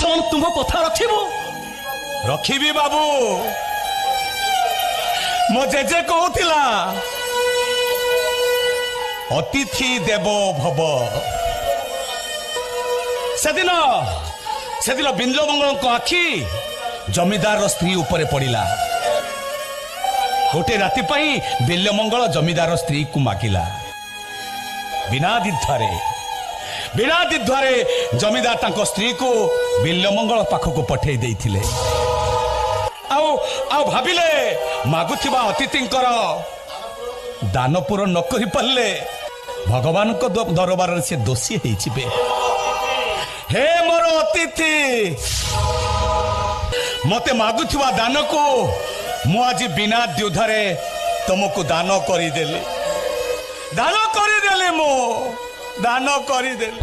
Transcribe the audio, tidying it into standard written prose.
ବର୍ତ୍ତମାନ ତୁମ କଥା ରଖିବୁ? ରଖିବି ବାବୁ। ମୋ ଜେଜେ କହୁଥିଲା, ଅତିଥି ଦେବ ଭବ। ସେଦିନ ବିଲ୍ୱମଙ୍ଗଳଙ୍କ ଆଖି ଜମିଦାରର ସ୍ତ୍ରୀ ଉପରେ ପଡ଼ିଲା। ଗୋଟେ ରାତି ପାଇଁ ବିଲ୍ୱମଙ୍ଗଳ ଜମିଦାର ସ୍ତ୍ରୀକୁ ମାଗିଲା। ବିନା ଦ୍ୱିଧାରେ ଜମିଦାର ତାଙ୍କ ସ୍ତ୍ରୀକୁ ବିଲ୍ୱମଙ୍ଗଳ ପାଖକୁ ପଠେଇ ଦେଇଥିଲେ। ଆଉ ଭାବିଲେ, ମାଗୁଥିବା ଅତିଥିଙ୍କର ଦାନ ପୂରଣ ନ କରିପାରିଲେ ଭଗବାନଙ୍କ ଦରବାରରେ ସେ ଦୋଷୀ ହେଇଯିବେ। ହେ ମୋର ଅତିଥି, ମତେ ମାଗୁଥିବା ଦାନକୁ ମୁଁ ଆଜି ବିନା ଦ୍ୱିଧାରେ ତମକୁ ଦାନ କରିଦେଲି, ଦାନ କରିଦେଲି, ମୁଁ ଦାନ କରିଦେଲି।